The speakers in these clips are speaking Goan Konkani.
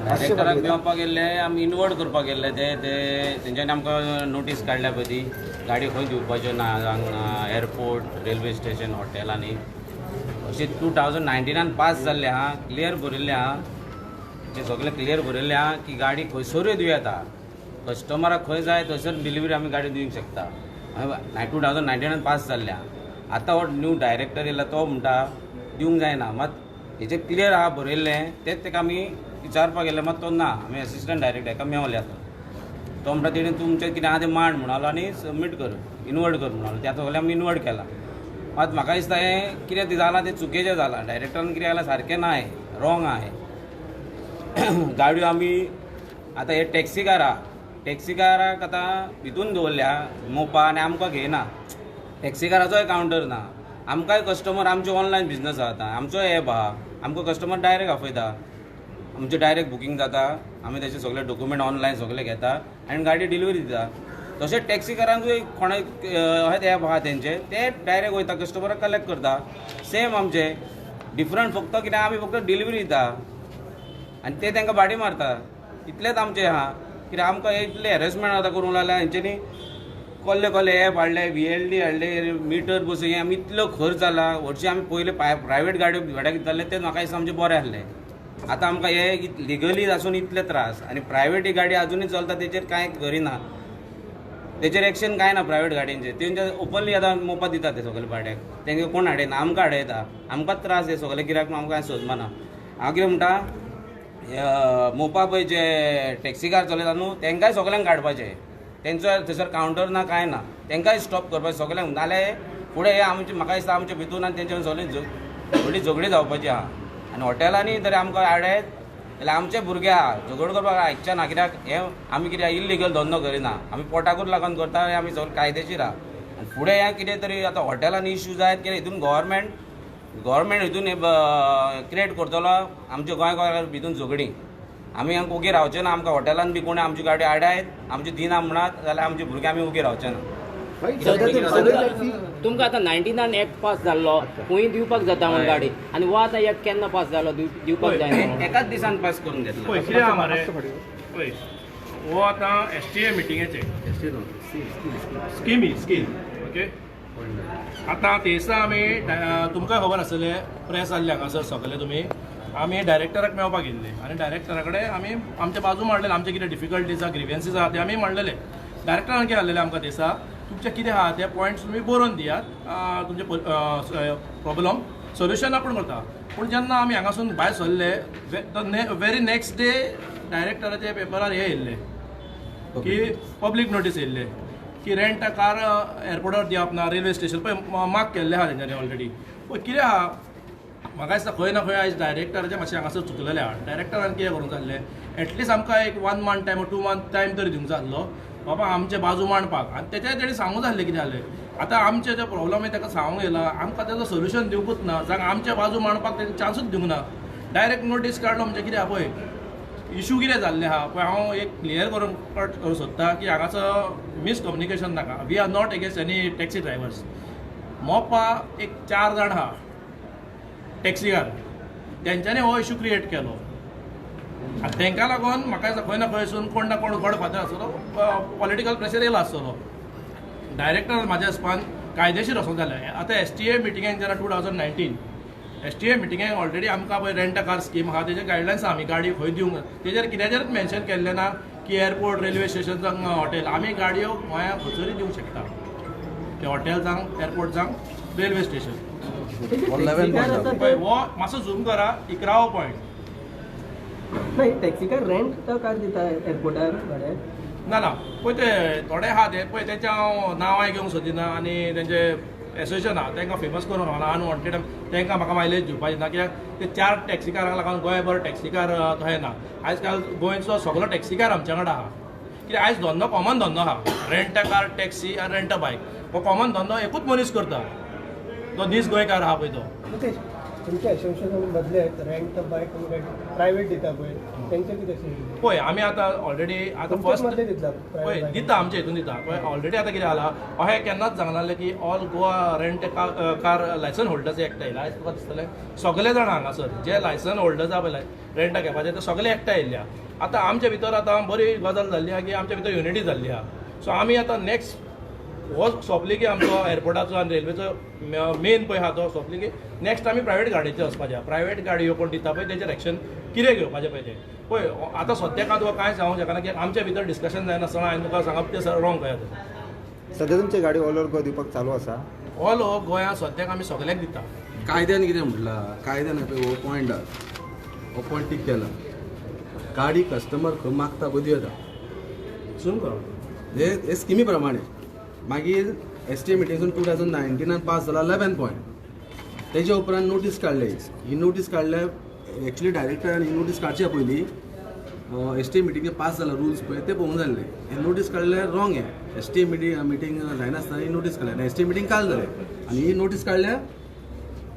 डायरेक्टराक मेळपाक गेल्ले आमी, इनवर्ड करपाक गेल्ले. ते ते तेंच्यांनी आमकां नोटीस काडल्या पळय, ती गाडी खंय दिवपाच्यो ना हांगा एअरपोर्ट, रेल्वे स्टेशन, हॉटेलांनी. अशें 2019नान पास जाल्ले आहा, क्लियर बरयल्लें आहा. ते सगळें क्लियर बरयल्लें आहा की गाडी खंयसरूय दिवं येता, कस्टमराक खंय जाय थंयसर डिलिव्हरी आमी गाडी दिवंक शकता. 2019नान पास जाल्ले आहा. आतां हो न्यू डायरेक्टर येयला, तो म्हणटा दिवंक जायना. मात हेजें क्लियर आहा बरयल्लें, तेच ताका आमी विचारपाक गेले, मात तो ना. आमी एसिस्टंट डायरेक्टर हेका मेवले. आतां तो म्हणटा, तेणी तुमचें कितें आहा तें मांड म्हणालो आनी सबमीट कर, इनवर्ड कर म्हणालो. ते आतां सगळें आमी इनवर्ड केलां. मात म्हाका दिसता हें कितें तें जालां तें चुकीचें जालां. डायरेक्टरान कितें केलां सारकें ना, हें रॉंग आहा. हें गाडयो आमी आतां हे टॅक्सीकार आहा, टॅक्सीकाराक आतां भितून दवरल्या मोपा आनी आमकां घेयना. टॅक्सीकाराचोय कावंटर ना. आमकांय कस्टमर, आमचे ऑनलायन बिजनस आहा आतां, आमचोय एप आहा. आमकां कस्टमर डायरेक्ट आपयता, आमचें डायरेक्ट बुकींग जाता. आमी तेचे सगळे डॉक्युमेंट ऑनलायन सगळे घेता आनी गाडी डिलिव्हरी दिता. तशेंच टॅक्सीकारांकूय कोणाक अहेत एप आहा तेंचे, ते डायरेक्ट वयता, कस्टमराक कलेक्ट करता. सेम आमचे, डिफरंट फक्त कितें, आमी फक्त डिलिव्हरी दिता आनी ते तांकां भाडी मारता, इतलेंच आमचें आहा. कित्याक आमकां इतलें हॅरेसमेंट आतां करूंक लागल्या हेंच्यांनी. कसले कसले एप हाडले, व्हीएलडी हाडले, मिटर बसून आमी इतलो खर्च जाला. हरशीं आमी पयले प्रायवेट गाडयो भाड्याक दिताले, ते म्हाका दिसता आमचें बरें आसलें. आतां आमकां हे लिगली आसून इतले त्रास आनी प्रायवेट ही गाडी अजुनूय चलता, तेचेर कांय करिना, तेचेर एक्शन कांय ना प्रायवेट गाडयेंचेर. तेंच्या ओपनली आतां मोपा दिता ते सगळे भाड्याक. तेंकां कोण हाडयना, आमकां हाडयता. आमकांच त्रास हे सगळे कित्याक, आमकां कांय सोदमाना. हांव कितें म्हणटा, मोपा पळय जे टॅक्सीकार चलयता न्हू, तेंकांय सगळ्यांक काडपाचें. तेंचो थंयसर कावंटर ना, कांय ना. तेंकांय स्टॉप करपाचें सगळ्यांक. नाल्यार फुडें हे आमचे, म्हाका दिसता आमचे भितून आनी तेंच्या सगळीं व्हडली झगडी जावपाची आहा. आनी हॉटेलांनी जर आमकां आडायत जाल्यार आमचे भुरगे आहा, झगड करपाक आयकचे ना. कित्याक हे आमी कित्याक इल्लिगल धंदो करिना, आमी पोटाकूच लागून करता आनी आमी सगळें कायदेशीर आहा. आनी फुडें हें कितें तरी आतां हॉटेलांनी इश्यू जायत कितें, हितून गव्हर्मेंट हितून क्रिएट करतलो आमच्या गोंय भितून झगडीं. आमी हांगा ओगी रावचे ना. आमकां हॉटेलान बी कोणी आमची गाडी आडायत, आमची दिना म्हणात जाल्यार आमचे भुरगे, आमी ओगी रावचे ना. तुमकां आतां 99 एक्ट पास जाल्लो, खंय दिवपाक जाता म्हूण गाडी, आनी हो आतां एक्ट केन्ना पास जालो दिवपाक जायना म्हणून? एकाच दिसान पास करून घेतला. पळय कितें आहा मरे, पळय, हो आतां एसटीए मिटिंगेचे स्किमी स्कीम, ओके. आतां थंयसर आमी, तुमकां खबर आसतलें, प्रेस जाल्ले हांगासर सगळे तुमी. आमी डायरेक्टराक मेळपाक गेल्ले आनी डायरेक्टरा कडेन आमी आमच्या बाजू मांडलेले, आमचे कितें डिफिकल्टीज आहा, ग्रिव्हन्सीज आहा, ते आमी मांडलेले. डायरेक्टरान कितें जाल्लेलें आमकां दिसा, तुमचें कितें आहा ते पॉयंट्स तुमी बरोवन दियात, तुमचे प्रॉब्लम सोल्युशन आपूण करता. पूण जेन्ना आमी हांगासून भायर सरले, व्हेरी नेक्स्ट डे डायरेक्टराच्या पेपरार हे येयल्ले की पब्लीक नोटीस येयल्ले की रेंट अ कार एअरपोर्टार दिवप ना, रेल्वे स्टेशन. पळय, मार्क केल्ले आहा तेंच्यांनी ऑलरेडी. पळय कितें आहा, म्हाका दिसता खंय ना खंय आयज डायरेक्टराचें मातशें हांगासर चुकलेलें आहा. डायरेक्टरान कितें करूंक जाय आसलें, एटलिस्ट आमकां एक one month time, 2 month time तरी दिवंक जाय आसलो बाबा आमचे बाजू मांडपाक. आनी तेचे तेणी सांगूंक जाय आसलें कितें जालें. आतां आमचे जे प्रॉब्लम आहे ताका सांगूंक येयला, आमकां तेजो सोल्युशन दिवंकूच ना. जांव आमच्या बाजू मांडपाक तेणी चान्सूच दिवंक ना. डायरेक्ट नोटीस काडलो म्हणजे कितें आहा? पळय, इशू कितें जाल्ले आहा पळय, हांव एक क्लियर करून कट करूंक सोदता की हांगासर मिसकम्युनिकेशन नाका. We are not against any taxi drivers. Mopa एक चार जाण आहा टॅक्सीकार, तेंच्यांनी हो इशू क्रिएट केलो आनी तांकां लागून म्हाका दिसता खंय ना खंयसून कोण ना कोण गॉड फादर आसतलो, पॉलिटिकल प्रेशर येयला आसतलो. डायरेक्टर म्हाज्या हिसपान कायदेशीर वचोंक जाय. आतां एसटीए मिटिंगेक जेन्ना 2019 एसटीए मिटिंगेक ऑलरेडी आमकां पळय रेंट अ कार स्कीम आहा, तेजे गायडलायन्स आमी गाडी खंय दिवंक, तेजेर कित्याचेरच मेन्शन केल्लें ना की एअरपोर्ट, रेल्वे स्टेशन जावं हॉटेल. आमी गाडयो गोंयांत खंयसरूय दिवंक शकता, ते हॉटेल जावं, एअरपोर्ट जावं, रेल्वे स्टेशन. पळय, हो मातसो झूम करा, 11वो पॉयंट. नाही, टॅक्सीकार रेंट कार दिता एअरपोर्टार भाड्याक? ना ना, पळय, ते थोडे आहा ते पळय, तेंचे हांव नांवांय घेवंक सोदिना आनी तेंचे एसोसिएशन आहा, तांकां फेमस करूंक ना, अनवॉन्टेड. तांकां म्हाका मायलेज दिवपाची ना, कित्याक ते चार टॅक्सीकारांक लागून गोंयभर टॅक्सीकार तशें ना. आयज काल गोंयचो सगलो टॅक्सीकार आमच्या कडेन आहा, कित्याक आयज धंदो कॉमन धंदो आहा. रेंट अ कार टॅक्सी आनी रेंट अ बायक हो कॉमन धंदो एकूच मनीस करता, तो नीज गोंयकार आहा पळय तो. तुमच्या एसोसिएशन मदले रेंट बायक प्रायवेट दिता पळय, तेंचे कितें अशें? पळय, आमी आतां ऑलरेडी आतां तुमच्याच फर्स्ट मदले दितला पळय private दिता, आमच्या हितून दिता. पळय, ऑलरेडी आतां कितें जाला, अशें केन्नाच सांगनासलें की all Goa rent car licence holders एकठांय येयला. आयज तुका दिसतलें सगळे जाण हांगासर जे लायसन होल्डर्स आहा पळय रेंट कॅबाचे, ते सगळे एकठांय येयल्ले आहा. आतां आमच्या भितर आतां बरी गजाल जाल्ली आहा की आमच्या भितर युनिटी जाल्ली आहा. सो आमी आतां नेक्स्ट हो सोंपली की आमचो एअरपोर्टाचो आनी रेल्वेचो मेन पळय आहा तो सोंपली की नेक्स्ट आमी प्रायवेट गाडयेचेर वचपाचें आहा. प्रायवेट गाडयो कोण दिता पळय तेजेर एक्शन कितें घेवपाचें पळय तें. पळय, आतां सद्याक हांव तुका कांय सांगूंक शकना की आमच्या भितर डिस्कशन जायनासतना हांवें तुका सांगप तें रॉंग कशें तें. सध्या तुमची गाडी ऑल ओवर गोवा दिवपाक चालू आसा? ऑल ओवर गोंया सद्याक आमी सगल्याक दिता. कायद्यान कितें म्हटलां, कायद्यान पळय हो पॉयंट आहा, हो पॉयंट टीक केला. गाडी कस्टमर खंय मागता पळय दिवं येता. सुन करो. हे हे स्किमी प्रमाणे मागीर एस टी ए मिटिंगसून 2019 पास जाला 11 पॉयंट. तेजे उपरांत नोटीस काडले. ही नोटीस काडल्या एक्चुली डायरेक्टरान ही नोटीस काडच्या पयलीं एस टी ए मिटिंगे पास जाला रुल्स पळय ते पळोवंक जाल्ले. हे नोटीस काडले रॉंग. हे S T A meeting जायनासतना ही नोटीस काडल्या आनी एस टी ए मिटींग काल जालें आनी ही नोटीस काडल्या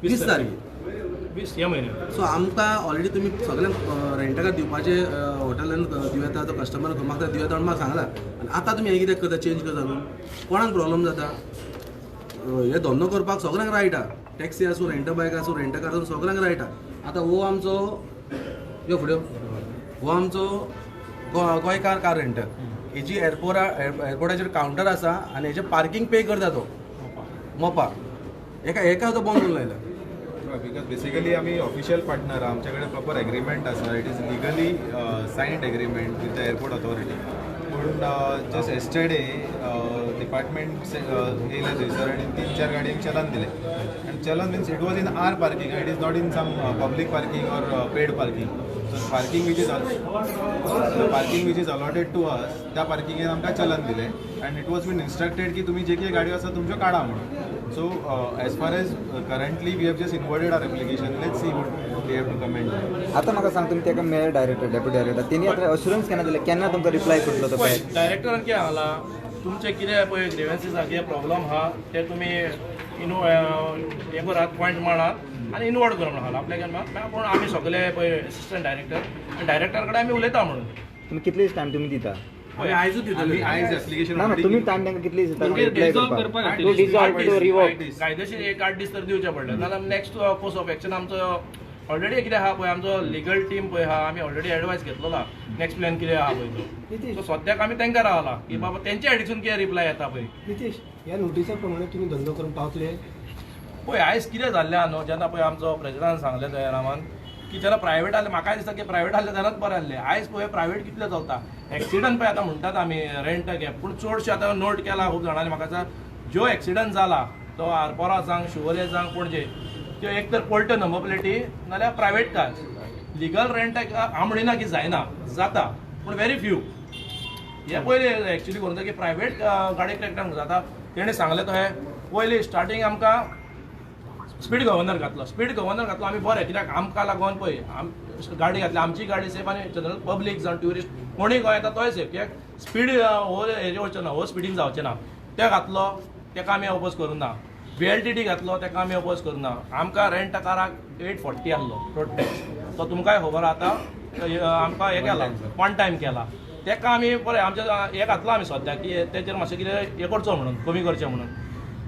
20 तारखेर, 20 ह्या म्हयन्याक. सो आमकां ऑलरेडी तुमी सगळ्यांक रेंटाकार दिवपाचे, हॉटेलान दिवं येता, तो कस्टमर मागता दिवं येता म्हणून म्हाका सांगलां. आनी आतां तुमी हें कित्याक करता, चेंज करता न्हू? कोणाक प्रॉब्लम जाता? हे धंदो करपाक सगळ्यांक रायट आहा. टॅक्सी आसूं, रेंट बायक आसूं, रेंटकार आसूं, सगळ्यांक रायट आहा. आतां हो आमचो यो फुडें, हो आमचो गोंयकार कार रेंटर, हेजी एअरपोर्टाचेर कावंटर आसा आनी हेजें पार्कींग पे करता तो मोपा. एका एका तो बंद करून लायला. Because basically आमी ऑफिशियल पार्टनर, आमचे कडेन प्रॉपर एग्रीमेंट आसा. It is legally signed agreement with the airport authority. पूण जस्ट येस्टरडे डिपार्टमेंट येयले थंयसर आनी तीन चार गाडयांक चलन दिलें. आनी challan means it was in our parking, it is not in some public parking or paid parking. So parking which is allotted to us, त्या पार्किंगेन आमकां चलन दिलें and it was been instructed की तुमी जे कितें गाडयो आसा तुमच्यो काडा म्हणून. So as far as currently we have just inverted our application. Let's see what they have to comment. आतां म्हाका सांग, तुमी ताका मेळ्ळे डायरेक्टर, डेप्युटी डायरेक्टर, तेणी आतां अश्युरन्स केन्ना दिलें, केन्ना तुमकां रिप्लाय करतलो तो? पळय, डायरेक्टरान कितें सांगलां, तुमचें कितें पळय ग्रिवन्सीस आहा, कितें प्रॉब्लम आहा ते तुमी इनव हें करात, पॉयंट मांडात आनी इनवर्ड कर म्हणून सांगलां आपल्याक. पूण आमी सगळे पळय असिस्टंट डायरेक्टर आनी डायरेक्टर कडेन आमी उलयता म्हणून. तुमी कितले दीस टायम तुमी दिता? आमी आयजूच आमी दितले. आयज एप्लिकेशन ना ना, तुमी टायम तांकां कितले दीस दिता रिप्लाय करपाक? To dissolve, to revoke. कायदेशीर एक 8 दीस तर दिवचे पडले, नाजाल्यार नेक्स्ट कोर्स ऑफ एक्शन आमचो ऑलरेडी कितें आहा पळय, आमचो लिगल टीम पळय आहा, आमी ऑलरेडी एडवायस घेतलेलो आहा नेक्स्ट प्लॅन कितें आहा पळय तो. सो सद्याक आमी तांकां रावला की बाबा तेंच्या हेडसून कितें रिप्लाय येता पळय. नितीश, ह्या नोटिसा प्रमाणे तुमी धंदो करून पावतले? पळय, आयज कितें जाल्लें आहा न्हू, जेन्ना पळय आमचो प्रेजिडेंटान सांगलें दयारामान की जेन्ना प्रायवेट आहले, म्हाकाय दिसता की प्रायवेट आहले तेन्नाच बरें आहलें. आयज पळय प्रायवेट कितलें चलता, एक्सिडंट पळय आतां म्हणटात आमी रेंट कॅब, पूण चडशे आतां नोट केला खूब जाणांनी, म्हाका दिसता ज्यो एक्सिडंट जाला तो आरपोरा जावं, शिवोले जावं, पणजे, त्यो एक तर पलट्यो नंबर प्लेटी नाल्यार private car. Legal rent हांव म्हणिना की जायना, जाता, पूण व्हेरी फ्यू. हे पयलीं एक्चुली करून की प्रायवेट गाडी क्रॅकडावन जाता. तेणें सांगलें तशें पयलीं स्टार्टींग आमकां स्पीड गव्हर्नर घातलो. स्पीड गव्हर्नर घातलो आमी बरें, कित्याक आमकां लागून पळय गाडी घातली, आमची गाडी सेफ आनी जनरल पब्लीक जावं ट्युरिस्ट कोणूय गोंय येता तोय सेफ, कित्याक स्पीड हो हेजें वचचें ना, हो स्पिडीन जावचें ना. तें घातलो तेका आमी ओपोज करूं ना. VLTT घातलो तेका आमी ओपोज करूं ना. आमकां रेंट काराक 840 आहलो रोड टॅक्स, तो तुमकांय खबर आतां आमकां हें केला, वन टायम केला. तेका आमी बरें आमचें हें घातलां आमी सद्याक की तेचेर मातशें कितें हें करचो म्हणून, कमी करचें म्हणून.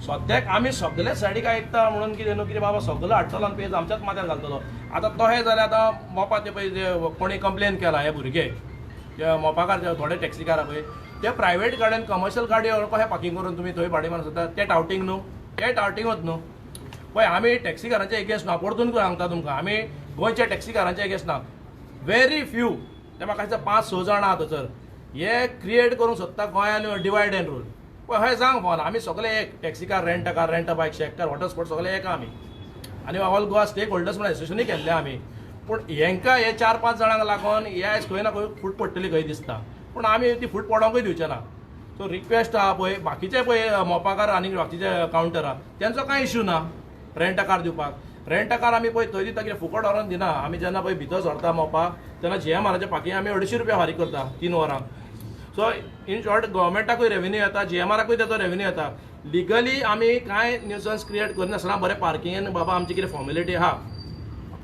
सद्याक आमी सगळे सायडीक आयकता म्हणून कितें न्हू, कितें बाबा सगळो हाडटलो आनी पेज आमच्याच माथ्यार घालतलो. आतां तशें जाल्यार आतां मोपा ते पळय कोणी कंप्लेन केला, हे भुरगे ते मोपाकार थोडे टॅक्सीकार पळय ते प्रायवेट गाडयेन कमर्शियल गाडयो कशें पार्कींग करून तुमी थंय भाडें मारून सोदता, ते टावटींग न्हू, ते टावटींगूच न्हू. पळय आमी टॅक्सीकारांचे एगेन्स्ट ना, परतून सांगता तुमकां, आमी गोंयच्या टॅक्सीकारांचे एगेन्स्ट ना. व्हेरी फ्यू, ते म्हाका दिसता 5-6 जाणां आहा थंयसर हे क्रिएट करूंक सोदता गोंयान डिवायड एंड रूल. पळय हय सांग फोन, आमी सगळे एक, taxi car, rent car, rent bike, shack car, water sport सगळे एक आमी, आनी ऑल गोवा स्टेक होल्डर्स म्हणून एसोसिएशनूय केल्लें आमी. पूण हेंकां हे 4-5 जाणांक लागून हे आयज खंय ना खंय फूट पडटली खंय दिसता, पूण आमी ती फूट पडोंकूय दिवचे ना. सो रिक्वेस्ट आहा पळय बाकीचे पळय मोपाकार आनी बाकीचे कावंटर आहा तेंचो कांय इश्यू ना रेंट कार दिवपाक. रेंट कार आमी पळय थंय दिता, कितें फुकट व्हरोन दिना आमी. जेन्ना पळय भितर सरता मोपा तेन्ना GMRाचें पार्कींग आमी 250 रुपया फारीक करता 3 वरां. सो इन शॉर्ट गव्हर्मेंटाकूय रेवेन्यू येता, GMRाकूय तेचो रेवेन्यू येता. लिगली आमी कांय न्यूसन्स क्रिएट करनासतना बरें पार्किंगेन बाबा आमची कितें फॉर्मेलिटी आहा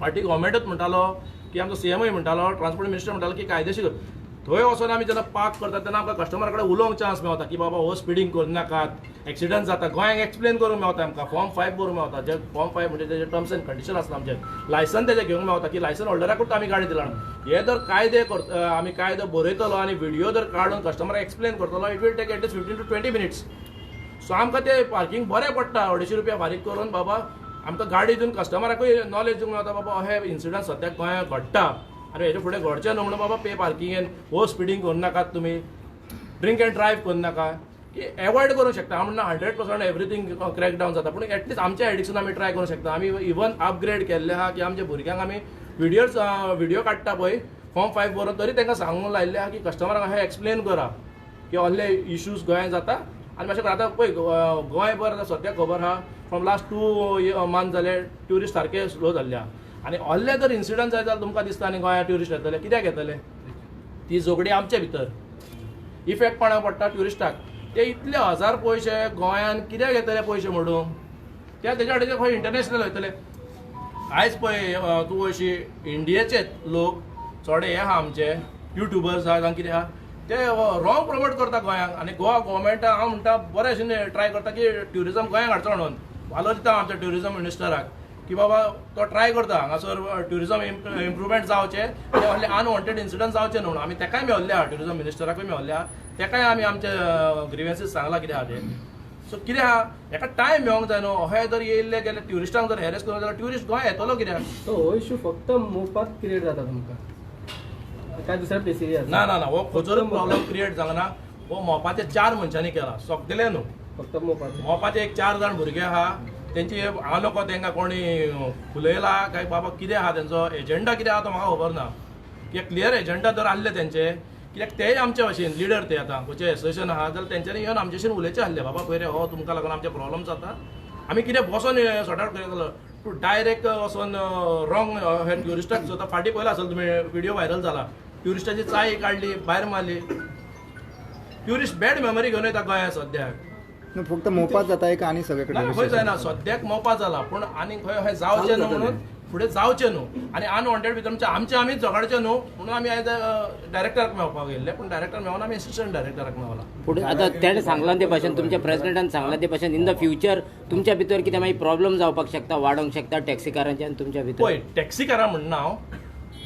फाटीं गव्हर्मेंटूच म्हणटालो की आमचो सीएमूय म्हणटालो, ट्रान्सपोर्ट मिनिस्टर म्हणटालो की कायदेशीर. थंय वचून आमी जेन्ना पार्क करता तेन्ना आमकां कस्टमरा कडेन उलोवंक चान्स मेवता की बाबा हो स्पिडींग करनाकात, एक्सिडंट जाता. गोंयांक एक्सप्लेन करूंक मेवता आमकां, फॉर्म 5 बरोवंक मेवता. जे फॉर्म 5 म्हणजे तेजे टर्म्स एंड कंडिशन आसता, आमचें लायसन तेजें घेवंक मेवता की लायसन होल्डराकूच आमी गाडी दिला. हे जर कायदे आमी कायदो बरयतलो आनी व्हिडियो जर काडून कस्टमराक एक्सप्लेन करतलो, it will take at least 15 to 20 minutes. So आमकां ते पार्किंग बरें पडटा, 250 रुपया फारीक करून बाबा आमकां गाडी दिवन कस्टमराकूय नॉलेज दिवंक मेवता बाबा हे इन्सिडंट सद्याक गोंयांत घडटा आनी हेजे फुडें घडचें न्हू म्हणून बाबा पे पार्किंगेन हो स्पिडींग करूं नाकात, तुमी ड्रिंक एंड ड्रायव्ह करूं नाका, की एवॉयड करूंक शकता. हांव म्हणना 100% एवरीथींग क्रॅक डावन जाता, पूण एटलिस्ट आमच्या एडिक्शन आमी ट्राय करूंक शकता. आमी इवन अपग्रेड केल्ले आहा की आमच्या भुरग्यांक आमी व्हिडियो काडटा पळय फॉर्म 5 बरोवन, तरी तांकां सांगूंक लायिल्लें आहा की कस्टमरांक अशें एक्सप्लेन करा की असले इश्यूज गोंयांत जाता. आनी मातशें आतां पळय गोंयभर आतां सद्याक खबर आहा फ्रॉम लास्ट 2 मंथ जाले ट्युरिस्ट सारके स्लो जाल्ले आहा. आनी असले जर इन्सिडंट जायत जाल्यार तुमकां दिसता आनी गोंयांत ट्युरिस्ट येतले कित्याक येतले? ती झगडी आमचे भितर इफेक्ट कोणाक पडटा? ट्युरिस्टाक. ते इतले हजार पयशे गोंयांत कित्याक येतले पयशे म्हणून ते तेज्या वाटेचे खंय इंटरनॅशनल वयतले. आयज पळय तूं अशी इंडियेचे लोक थोडे हे आहा आमचे युट्युबर्स आहा जावं कितें आहा ते रॉंग प्रमोट करता गोंयांक. आनी गोवा गव्हर्मेंट हांव म्हणटा बरें भशेन ट्राय करता की ट्युरिजम गोंयांक हाडचो म्हणून. वालोर दिता आमच्या ट्युरिजम मिनिस्टराक की बाबा तो ट्राय करता हांगासर ट्युरिजम इम्प्रुवमेंट जावचें आनी असले अनवॉन्टेड इन्सिडंट जावचे न्हू म्हणून. आमी तेकाय मेवल्ले आहा, ट्युरिजम मिनिस्टराकूय मेवल्ले आहा, तेकाय आमी आमचे ग्रिव्हन्सीस सांगला कितें आहा तें. सो कितें आहा हेका टायम मेळोंक जाय न्हू. अशें जर येयल्ले गेल्यार ट्युरिस्टांक जर हॅरेस करूंक जाल्यार ट्युरिस्ट गोंय येतलो कित्याक? सो हो इशू फक्त मोपात क्रिएट जाता तुमकां काय दुसऱ्या प्लेसीर? ना ना ना, हो खंयसरूच प्रॉब्लम क्रिएट जावंक ना. हो मोपाचे 4 मनशांनी केला सगळे न्हू, फक्त मोपाचे. मोपाचे एक 4 जाण भुरगे आहा तेंची हांव नको तेंकां कोणी फुलयला काय बाबा कितें आहा तेंचो एजेंडा कितें आहा तो म्हाका खबर ना. कित्याक क्लियर एजेंडा जर आहले तेंचे, कित्याक तेय आमचे भशेन लिडर ते आतां खंयचें एसोसिएशन आहा जाल्यार तेंच्यांनी येवन आमचे भशेन उलयचें आहलें बाबा पळय रे हो तुमकां लागून आमचे प्रॉब्लम जाता, आमी कितें बसोन सॉर्ट आवट करतलो. तूं डायरेक्ट वचोन रॉंग हे ट्युरिस्टाक सुद्दां फाटीं पळयला आसतलो तुमी, व्हिडियो व्हायरल जाला, ट्युरिस्टाची चाय काडली भायर मारली. ट्युरिस्ट बॅड मेमरी घेवन येता गोंयांत सद्याक. फक्त मोपात जाता एक आनी सगळे कडेन खंय जायना, सद्याक मोपा जाला पूण आनी खंय अशें जावचें न्हू म्हणून फुडें जावचें न्हू आनी अनवॉन्टेड भितर आमचे आमीच झगडचें न्हू म्हणून आमी आयज डायरेक्टराक मेळपाक गेल्ले, पूण डायरेक्टर मेळना, आमी एसिस्टंट डायरेक्टराक मेळला. पूण आतां तेणें सांगलां ते भाशेन, तुमच्या प्रेसिडेंटान सांगलां ते भाशेन इन the future तुमच्या भितर कितें मागीर प्रॉब्लम जावपाक शकता, वाडोवंक शकता टॅक्सीकारांचे आनी तुमच्या भितर? पळय टॅक्सीकारां म्हणना हांव,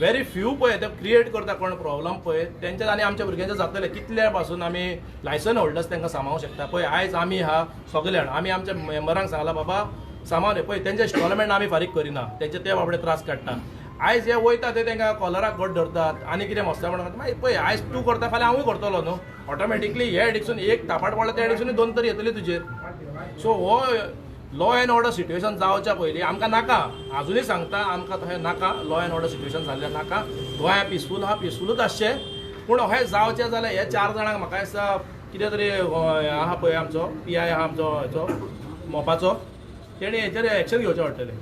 वेरी फ्यू पळय ते क्रिएट करता कोण प्रॉब्लम पळय तेंच्या आनी आमच्या भुरग्यांचे जातले. कितले पासून आमी लायसन होल्डर्स तांकां सांबाळूंक शकता. पळय आयज आमी आहा सगळे जाण आमी आमच्या मेंबरांक सांगला बाबा सामान पळय तेंचे इन्स्टॉलमेंट आमी फारीक करिना, तेंचे ते बाबडे त्रास काडटा. आयज हे वयता ते तांकां कॉलराक घट धरतात आनी कितें मस्तेपणां करता. मागीर पळय आयज तूं करता फाल्यां हांवूय करतलो न्हू, ऑटोमॅटिकली हे एडिक्शन एक थापाट पडला त्या एडिक्शन 2 तरी येतली तुजेर. सो हो लॉ एंड ऑर्डर सिट्युएशन जावच्या पयलीं आमकां नाका, आजुनूय सांगता आमकां तशें नाका, लॉ एंड ऑर्डर सिट्युएशन जाल्लें नाका. गोंया पिसफूल आहा, पिसफुलूच आसचें, पूण अशें जावचें जाल्यार हे 4 जाणांक म्हाका दिसता कितें तरी आहा पळय आमचो पी I आहा आमचो हेचो मोपाचो, तेणी हेचेर एक्शन घेवचें पडटलें.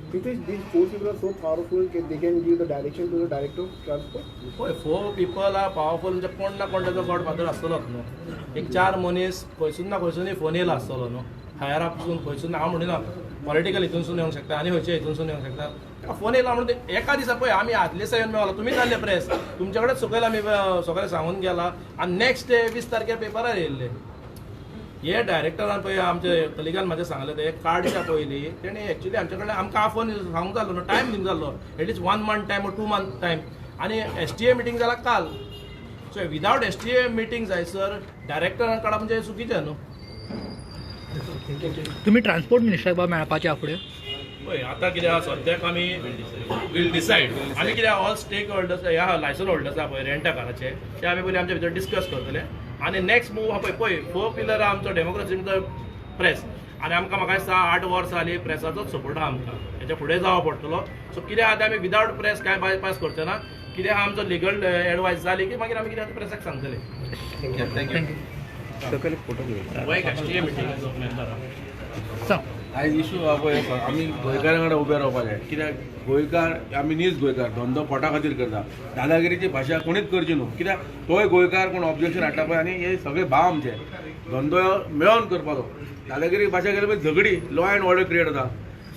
पळय 4 पीपल are powerful म्हणजे कोण ना कोण ताचो गॉड फादर आसतलोच न्हू. एक 4 मनीस खंयसून ना खंयसूनय फोन येयला आसतलो न्हू, हायर अपसून खंयसून, हांव म्हणिना पॉलिटिकल हितूनसून येवंक शकता आनी खंयचे हितूनसून येवंक शकता. फोन येयला म्हणून एका दिसा पळय आमी आदले दिसा येवन मेवला, तुमी जाल्ले प्रेस तुमचे कडेन सकयल आमी सगळें सांगून गेला आनी नेक्स्ट डे 20 तारखेर पेपरार येयल्ले. हे डायरेक्टरान पळय आमचे कलिगान म्हाजें सांगलें ते काडच्या पयलीं तेणी एक्चुली आमचे कडल्यान आमकां आफोन सांगूंक जाल्लो न्हू, टायम दिवंक जाल्लो at least 1 month time or 2 month time. आनी STA meeting जाला काल, so without STA meeting जायसर डायरेक्टरान काडप म्हणजे चुकीचें न्हू. तुम्ही ट्रान्सपोर्ट मिनिस्टराक बाबा मेळपाचे फुडें? पळय आतां कितें आहा सद्याक आमी वील डिसायड. आमी कितें ऑल स्टेक होल्डर्स ह्या लायसन होल्डर्स आहा पळय रेंटा काराचे ते आमी पयलीं आमच्या भितर डिस्कस करतले आनी नेक्स्ट मूव आहा पळय पळय 4 पिलर आहा आमचो डेमोक्रेसी भितर प्रेस, आनी आमकां म्हाका दिसता 8 वर्सां जालीं प्रेसाचोच सपोर्ट आहा आमकां, हेच्या फुडें जावं पडटलो. सो कितें आहा तें आमी विदावट प्रेस कांय बायपास करचे ना. कितें आहा आमचो लिगल एडवायस जाली की मागीर आमी कितें प्रेसाक सांगतले. Thank you. सकयल फोटो घेवया. एक STA मिटिंगेचो मेंबर आहा. आयज इशू आहा पळय आमी गोंयकारां कडेन उबे रावपा जाय, कित्याक गोंयकार आमी नीज गोंयकार धंदो पोटा खातीर करता, दादागिरीची भाशा कोणीच करची न्हू, कित्याक तोय गोंयकार कोण ऑब्जेक्शन हाडटा पळय आनी हे सगळे भाव आमचे धंदो मेळोन करपाचो. दादागिरी भाशा केली पळय झगडी, लॉ एंड ऑर्डर क्रिएट जाता.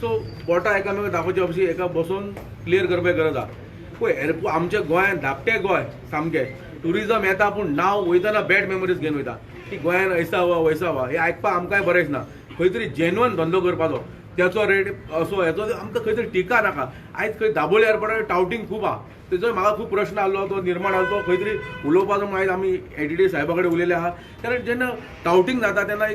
सो बोटां एकामेकांक दाखोवचे अशी एका बसून क्लियर करपाची गरज आहा. पळय एअरपोर्ट आमच्या गोंयांत धाकटें गोंय सामकें ट्युरिजम येता पूण नांव वयतना बॅड मेमरीज घेवन वयता की गोंयान ऐसा वा वैसा वा हें आयकपाक आमकांय बरें दिसना. खंय तरी जेन्युअन धंदो करपाचो त्याचो रेट असो हेचो आमकां खंय तरी टिका नाका. आयज खंय दाबोळी एअरपोर्टार टावटींग खूब आहा, तेजोय म्हाका खूब प्रश्न आहलो, तो निर्माण जालो, तो खंय तरी उलोवपाचो म्हूण आयज आमी एटीडी साहेबा कडेन उलयले आहा. कारण जेन्ना टावटींग जाता तेन्ना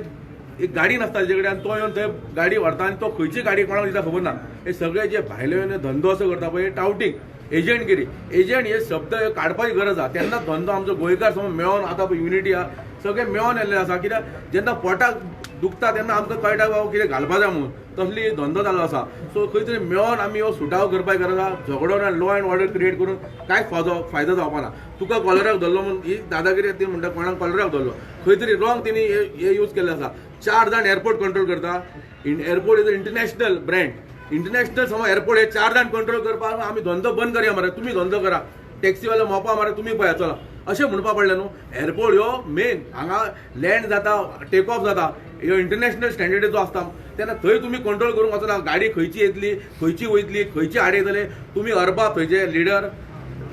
एक गाडी नासता तेजे कडेन आनी तो येवन थंय गाडी व्हरता आनी तो खंयची गाडी कोणाक दिता खबर ना. हे सगळे जे भायले येवन धंदो असो करता पळय टावटींग एजंटगिरी, एजंट हे शब्द काडपाची गरज आहा. तेन्ना धंदो आमचो गोंयकार समज मेळोन आतां पळय युनिटी आहा, सगळे मेळोन येल्ले आसा. कित्याक जेन्ना पोटाक दुखता तेन्ना आमकां कळटा बाबा कितें घालपा जाय म्हणून, तसली धंदो जाल्लो आसा. सो खंय तरी मेळोन आमी हो सुटाव करपाक गरज आहा. झगडो आनी लॉ एंड ऑर्डर क्रिएट करून कांयच फायदो जावपा ना. तुका कॉलराक धरलो म्हणून ही दादागिरी ती म्हणटा कोणाक कॉलराक धरलो, खंय तरी रॉंग तेणी हे यूज केल्ले आसा. 4 जाण एअरपोर्ट कंट्रोल करता. Airport is a international brand, international समज एअरपोर्ट हे 4 जाण कंट्रोल करपाक आमी धंदो बंद करया मरे, तुमी धंदो करा, टॅक्सीवाले मोपा मरे तुमी पळया चला, अशें म्हणपा पडलें न्हू. एअरपोर्ट ह्यो मेन हांगा लँड जाता, टेक ऑफ जाता, ह्यो इंटरनॅशनल स्टँडर्ड जो आसता तेन्ना थंय तुमी कंट्रोल करूंक वचना. गाडी खंयची येतली, खंयची वयतली, खंयची आडयतले तुमी अरबा थंयचे लिडर,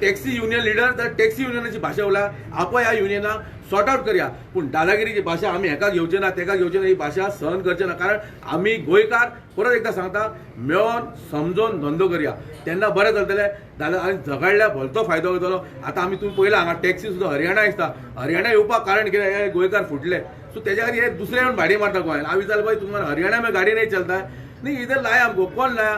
टॅक्सी युनियन लिडर, तर टॅक्सी युनियनाची भाशा उलया, आपय ह्या युनियनाक सॉर्ट आउट करया. पूण दादागिरीची भाशा आमी हेका घेवचे ना, तेका घेवचे ना, ही भाशा सहन करचे ना. कारण आमी गोंयकार, परत एकदां सांगता, मेळोन समजोन धंदो करया तेन्ना बरें चलतलें. दादा आनी झगडल्यार भलतो फायदो जातलो. आतां आमी तुमी पळयला हांगा टॅक्सी सुद्दां हरियाणा दिसता, हरियाणा येवपाक कारण कितें, हे गोंयकार फुटले. सो तेज्या खातीर हे दुसरे येवन भाडी मारता गोंयान. हांव विचारलें भाई तुम्हाला हरियाणा में गाडी नहीं चलता है, नहीं इधर लाया हमको, कौन लाया,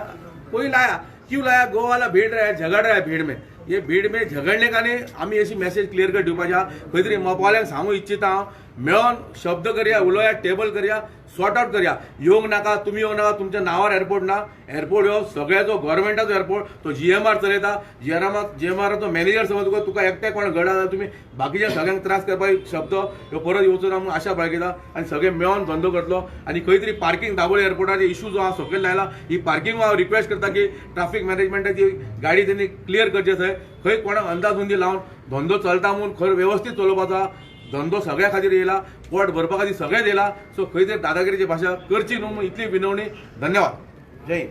कोई लाया, क्यों लाया, गोवा वाला भीड़ रहा है, झगड़ रहा है भीड़ में. ये भीड़ में झगडणे का न्ही, आमी अशी मॅसेज क्लियर कट दिवपाची आहा. खंय तरी मोपवाल्यांक सांगू इच्छिता हांव, मेळोन शब्द करया, उलोवया, टेबल करया, सॉर्ट आउट करया. येवंक नाका, तुमी येवंक नाका, तुमच्या नांवार एअरपोर्ट ना. एअरपोर्ट ह्यो सगळ्याचो गव्हर्मेंटाचो एअरपोर्ट, तो जीएमआर चलयता, जीएमआराचो मॅनेजर समज तुका तुका एकट्याक कोण घडा जाल्यार तुमी बाकीच्या सगळ्यांक त्रास करपाक शब्द ह्यो परत येवचो ना म्हणून आशा बाळगिता. आनी सगळे मेळोन धंदो करतलो. आनी खंय तरी पार्किंग दाबोळी एअरपोर्टाचे इशू जो आहा सकयल लायला, ही पार्किंग हांव रिक्वेस्ट करता की ट्राफीक मॅनेजमेंटाची गाडी तेणी क्लियर करची. थंय खंय कोणाक अंदाजुंदी लावन धंदो चलता म्हणून खंय वेवस्थीत चलोवपाचो, धंदो सगळ्या खातीर येयला, पोट भरपा खातीर सगळें येयला. सो खंय तरी दादागिरीची भाशा करची न्हू म्हणून इतली विनवणी. धन्यवाद, जय हिंद.